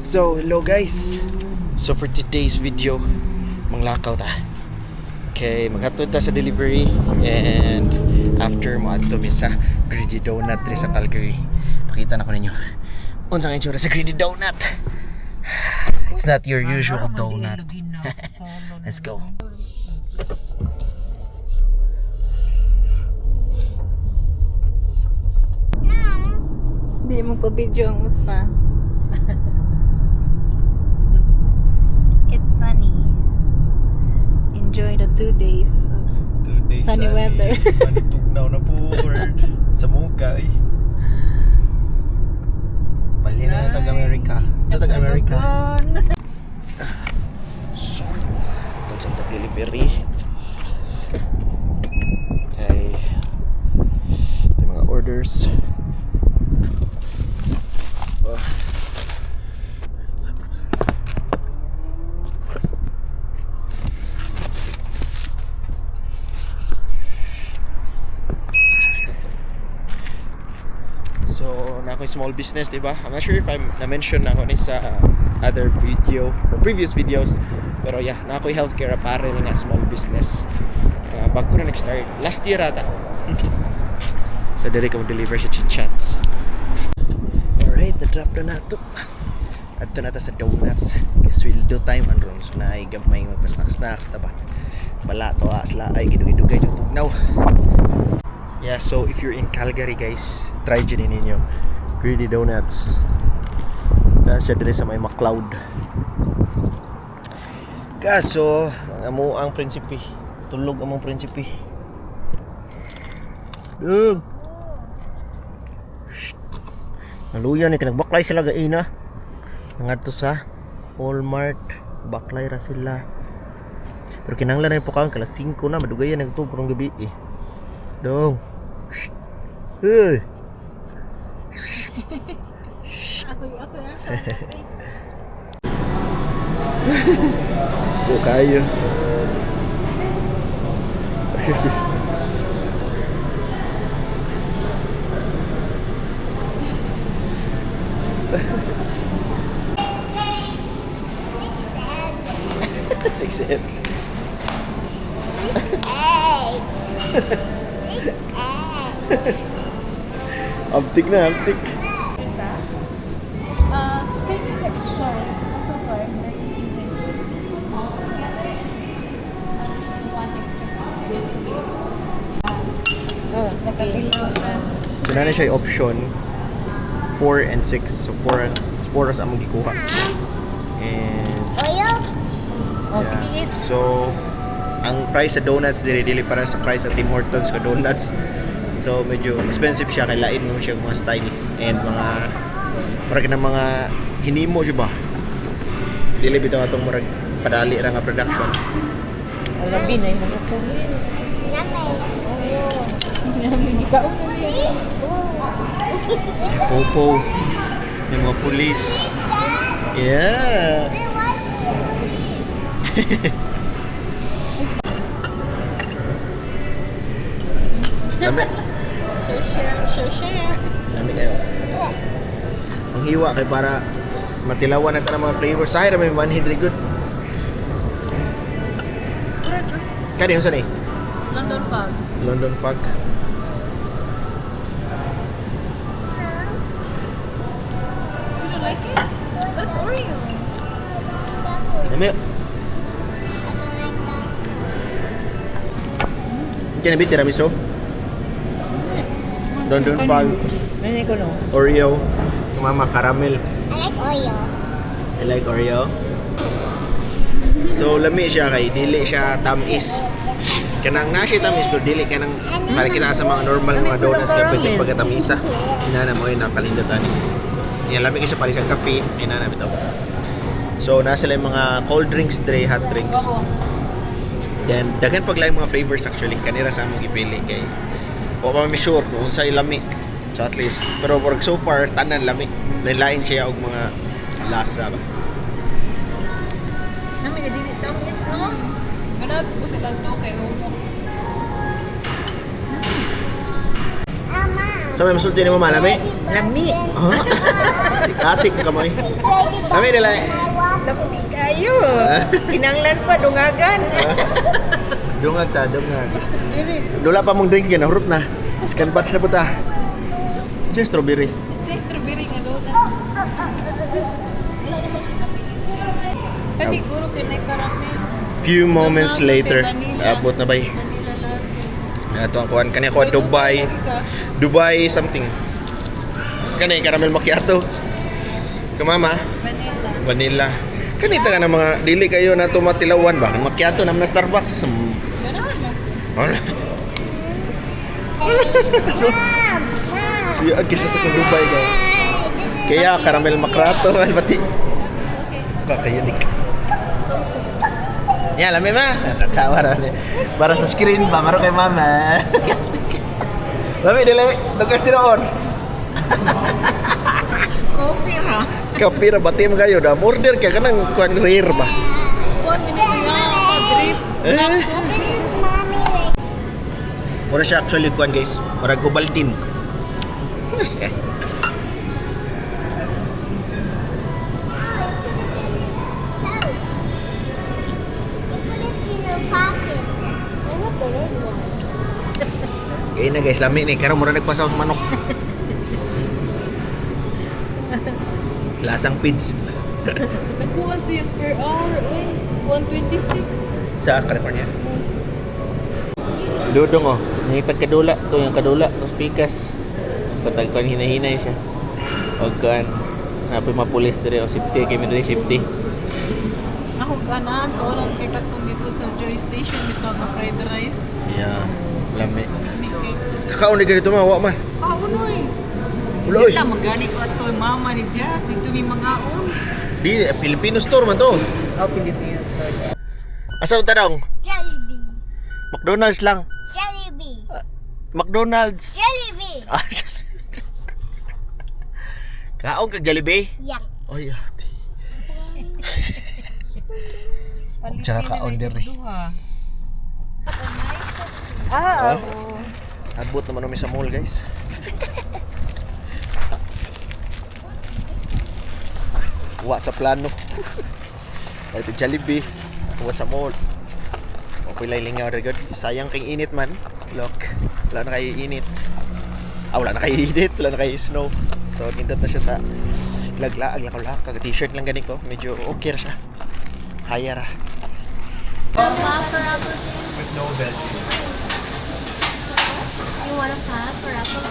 So, hello guys. So for today's video, manglakaw ta. Okay, maghatod ta sa delivery and after mo adto mi sa Greedy Donut diri sa Calgary. Pakita na ko ninyo. Unsang itsura sa Greedy Donut? It's not your usual donut. Let's go. Di mo pa video ang usa. It's sunny. Enjoy the 2 days of 2 days sunny weather. Manitugnaw na po. Sa muka eh. Balhin na taga Amerika. Ito taga Amerika. So, ito sa delivery. Kay yung mga orders. Oh. So, na ako small business, di ba? I'm not sure if I'm na-mention na ako ni sa other video or previous videos. Pero yeah, na ako healthcare apparel nga small business. Bago na nag-start. Last year ata. So, dili ko deliver sa chit-chats. Alright, na-drop na nato. Adto na ta sa donuts. Kasi we'll do time and ron. So, naay gamay magpa-snack-snack. Taba. Bala to asla ay gidugay-dugay yung tugnaw. Yeah, so if you're in Calgary guys, try dyan ninyo. Greedy Donuts. Na siya diri sa may McLeod. Kaso, ang amo ang prinsipe. Tulog among prinsipe. Dung. Naluya ni kanagbaklay sila gaina. Nangadto sa Walmart, baklay ra sila. Pero kinahanglan na po kaon kalas 5 na madugayan nagtug karong gabi eh. Dong. Shh. Hey. Ako, ako, Go kayo. 6, 7, 6, 7. 6, 8, 6, 8. Abtik na, abtik. Can you get, sorry, I'm so sorry, I'm very confusing. Just put all together and I'll just do one extra just in case. Okay. So na siya yung option 4 and 6. So 4 and 4 as among gikuha. And Oil? Oh, yeah. sige, eat. So ang price sa donuts dili dili para sa price sa Tim Hortons ka donuts. So medyo expensive siya kay lain mo siya mga style and mga murag na mga hinimo siya ba. Dili bitaw atong murag padali ra nga production. Labi na yung mga pulis. Name. Namin, ikaw na niya. Popo. Yung mga pulis. Yeah. Lami. Share, share, share, share. Lami kayo. Ang hiwa kay para matilawan na ta ng mga flavors. Say ra may manhid ri good. Kani unsa ni? London Fog. London Fog. You don't like it? That's Oreo. Lami. Kani bi tiramisu? London Fog, Ano ko no? Oreo, mama caramel. I like oil. I like Oreo. So lami siya kay dili siya tamis. Kanang na siya tamis pero dili kanang para kita sa mga normal nga mga donuts kay pwede pagkatamisa. Inana mo yun nakalindot ani. Yan lami kay siya para siyang kape. Inana bitaw. So nasa sila yung mga cold drinks dre, hot drinks. Then daghan pag laing mga flavors actually kanira sa among gipili kay wa pa mi sure kung unsay lami. So at least pero murag so far tanan lami. Lain siya og mga lasa ba. Namin, dili tamis, no? Ganap ko sila no kayo. Ama. So may masulti ni mo malami? Lami. Huh? Atik-atik kamoy. Lami nila. Lami kayo. Kinanglan pa dungagan. Dungag ta, dungag. Dula pa mong drinks ganun, hurot na. Scan batch na po ta. Just strawberry. It's strawberry nga doon. Wala naman siya kapili. Katiguro kay na caramel. Few moments Vanilla. later, abot na bay. Vanilla latte. Ato ang kuan kani ko Dubai. Dubai something. Kani caramel macchiato. Kumama, Vanilla. vanilla. Kani ta ka na mga dili kayo na tumatilawan ba? Macchiato naman na Starbucks. Ganahan mo. Ano? Mom, Mom. Siya kisa sa kong Dubai, guys. Kaya caramel macchiato man pati. Kakayanik. Ya, lami ma. Natatawa ra ni. Para sa screen ba, maro kay mama. Lami dili, tugas tiroon. Coffee ra. Kapira bati mo kayo da. Order kay kanang kuan rare ba. Kuan gani ko yung drip. Eh? Black coffee. This is mommy right. Mura siya actually kuan guys. Mura Ovaltine. Mom, put it in soap. You put it in your pocket. I want the red one. Kaya na guys, lami ni karon mura nagpasaw sa manok. Lasang pids Nakuha siya per hour eh. 126. Sa California. Dudong oh, nangitag kadula, to yung kadula, tapos pikas. Patag kan hinahinay siya. Og kan napoy mapulis dire o safety kay mi dire safety. Ako ganahan ko lang kay katong dito sa Joy Station bitaw nga fried rice. Yeah, lami. May cake. Kakaon ni ganito ma, wa man. Kauno eh. Wala oy. Wala magani ko ato mama ni Jazz dito mi mangaon. Di Filipino store man to. Oh, Filipino store. Asa unta dong? Jollibee. McDonald's lang. Jollibee. McDonald's. Jollibee. Ah, Kaon kag Jollibee? Yeah. Oy, ate. Tsaka kaon diri. Ah, Oh. Abot naman kami sa mall, guys. Wa sa plano. Ito Jollibee. Wa sa mall. Okay lang lingaw ra gud. Sayang kay init man. Look, wala na kay init. Ah, wala na kay init, wala na kay snow. So, nindot na siya sa laglaag, lakaw-lakaw. T-shirt lang gani ko. Medyo okay ra siya. Haya ra. With no veggies. You want a pop or apple?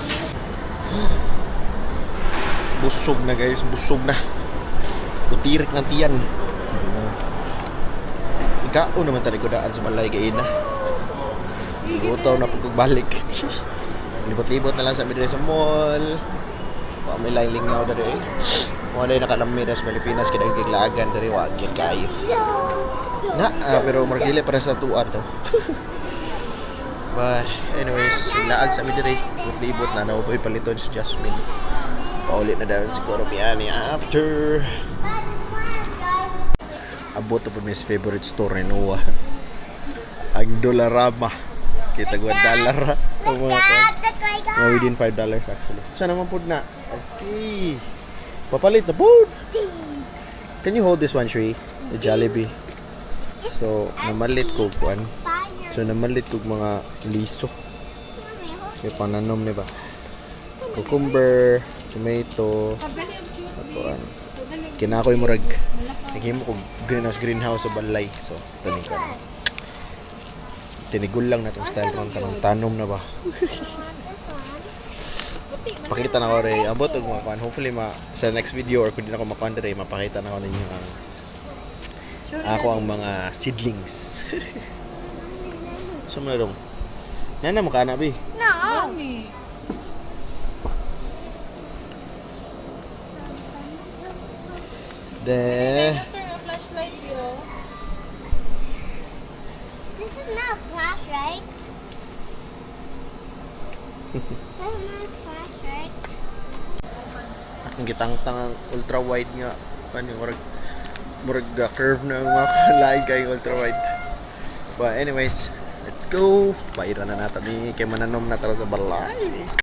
Busog na guys, busog na. Butirik ng tiyan. Ikaw naman talaga daan sa balay kay ina. Gutaw na pagkabalik. Libot-libot na lang sa midre sa mall. Wa may laing lingaw diri eh. Mo na nakalami sa Pilipinas kay nagkiglaagan diri wa gyud kaayo. Na, ah, pero murag dili para sa tuwa to. But anyways, laag sa midre. Libot-libot na naupoy paliton si Jasmine. Pauli na daw siguro mi ani after. Abot na po mis favorite store ni Noah. Ang Dollarama. Kita ko dollar. Look, Dad. Look like Mga within $5 actually. Sana naman po na. Okay. Papalit na po. Can you hold this one, Shui? The Jollibee. So, namalit ko kuan. Fire. So, namalit ko mga liso. Kaya pananom ni ba? Cucumber, tomato, Padali ang juice kuan. Kinakoy murag naghimo ko greenhouse greenhouse sa balay. So, taning ko. Tinigul lang na tong style ron tanong tanom na ba. Pakita na ko rin. Abot og mga kuan. Hopefully ma sa next video or kung di na ko makuan dire mapakita na ko ninyo ang ako ang mga seedlings. So mo na dong. Nana mo kana bi. No. Mami. De Sir, a flashlight yo. This is not a flash, right? This is not a flash, right? Akong gitangtang ang ultra wide nga ano murag murag curve na ang mga lain kay ultra wide. But anyways, let's go. Baira na nato ni kay mananom na tara sa balay.